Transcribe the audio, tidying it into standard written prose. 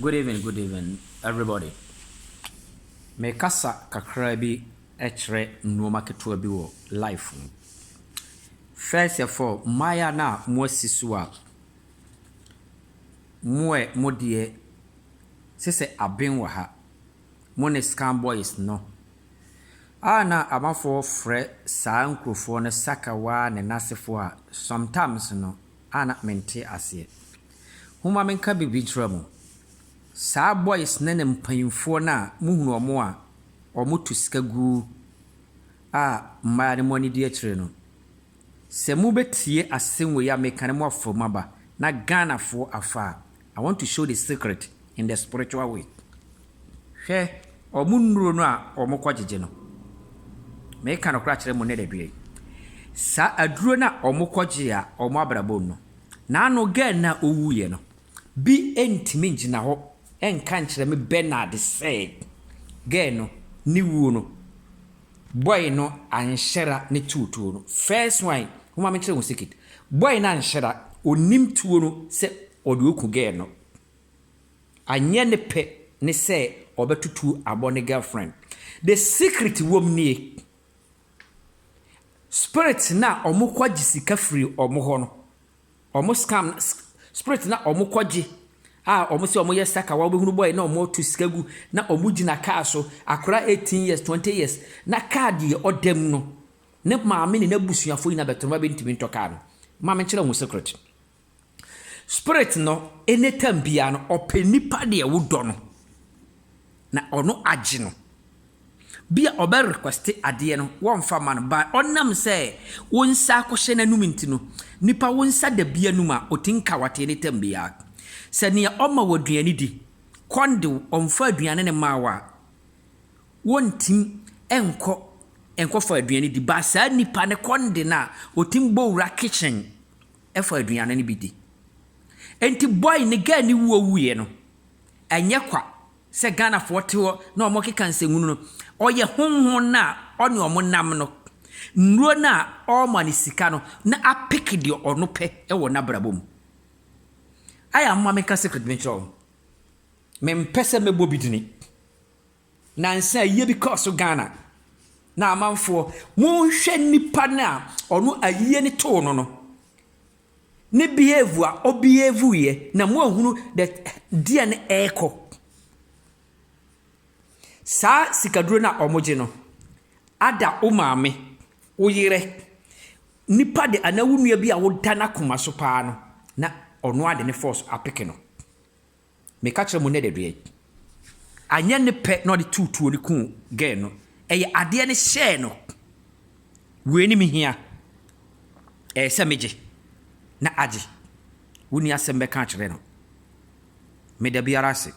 Good evening, good evening, everybody. Mekasa kakra bi kyerɛ nneɛma ketewa bi wɔ life mu. First of all, mmayewa no a moasi so a mo ɛ mo deɛ sɛ aben wɔ ha, mo ne scam boys no a na amanfoɔ frɛ saa nkurɔfoɔ no sakawa ne n'asefoɔ a, sometimes no a na mente aseɛ. Momma menka biribi nkyerɛ mo. Saa boys ne ne mpanyinfoɔ no a muhunu wɔn a wɔto sika gu a mmaa no mo ani di akyire no, sɛ mobɛtie asɛm wei a meka no, mo afa mu aba na Ghanafoɔ afa a, I want to show the secret in the spiritual way. Hwɛ, ɔmo nnuro no a ɔmo kɔgyegye no, meka no koraa kyerɛ mo ne dadua yi. Saa aduro no a ɔmo kɔgye a ɔmo abrabɔ mu no, n'ano girl no a ɔwuiɛ no, bi ntumi ngyina hɔ nka nkyerɛ me Bernard sɛ girl no ne wuo no, boy no anhyɛra ne tuotuo no. First one, momma menkyerɛ mo secret. Boy no anhyɛra, onim tuo no sɛ ɔde oku girl no. Anyɛ ne pɛ ne sɛ ɔbɛtutu abɔ ne girlfriend. The secret wɔ mu nie. Spirit na ɔmo kɔgye sika firi ɔmo hɔ no, ɔmo scam spirit na ɔmo kɔgye a ɔmo sɛ ɔmo yɛ sakawa, wobɛhunu boy na ɔmo to sika gu na ɔmo gyina kaa so, akora 18 years, 20 years, na kaa deɛ ɔda mu no, ne maame ne n'abusuafoɔ nyinaa bɛtɔ no bɛntumi ntɔ kaa no. Maame, nkyerɛ ho secret. Spirit no, anytime biara no, ɔpɛ nipa deɛ wodɔ no na ɔno agye no. Bi a ɔbɛ request adeɛ no, wɔmfa ma no ba. Ɔnam sɛ wo nsa akɔhyɛ n'anum nti no, nipa wo nsa da bi anum a ɔti nka wateɛ ne tam biara sɛ nea ɔma wɔ aduane di kɔnde, ɔmfa aduane ne maa wo a, wɔntim nkɔ nkɔfa aduane di ba. Saa nipa ne kɔnde no a ɔtim bɔ wura kitchen ɛfa aduane no bi di. Nti boy ne girl ne wuo wuiɛ no, ɛnyɛ kwa sɛ Ghanafoɔ te hɔ na ɔmo keka nsɛnhunu no. Ɔyɛ honhom no a ɔne ɔmo nam no, nnuro no a ɔrema ne sika no na apeke deɛ ɔno pɛ wɔ n'abrabɔ mu. Ayɛ a moma menka secret bi nkyerɛ wo. Mempɛ sɛ mɛbɔ bi dini. Nansa ayie bi kɔɔ so Ghana na amanfoɔ monhwɛ nipa no a ɔno ayie no too no no ne behave a ɔbehave yɛ na moahunu that deɛ no ɛrekɔ. Saa sikaduro no a ɔmogye no ada, wo maame, wo yerɛ nipa de anaa wo nua bi a woda n'akoma so paa no na ɔno ade ne force apeke no. Meka kyerɛ mo nnɛ dadua yi, anyɛ ne pɛ na ɔde tuutuo no kuu girl no. Ɛyɛ adeɛ no hyɛɛ no wei ne mehia, ɛyɛ sɛ megye na agye. Wonni asɛm bɛka akyerɛ no. Meda biara ase.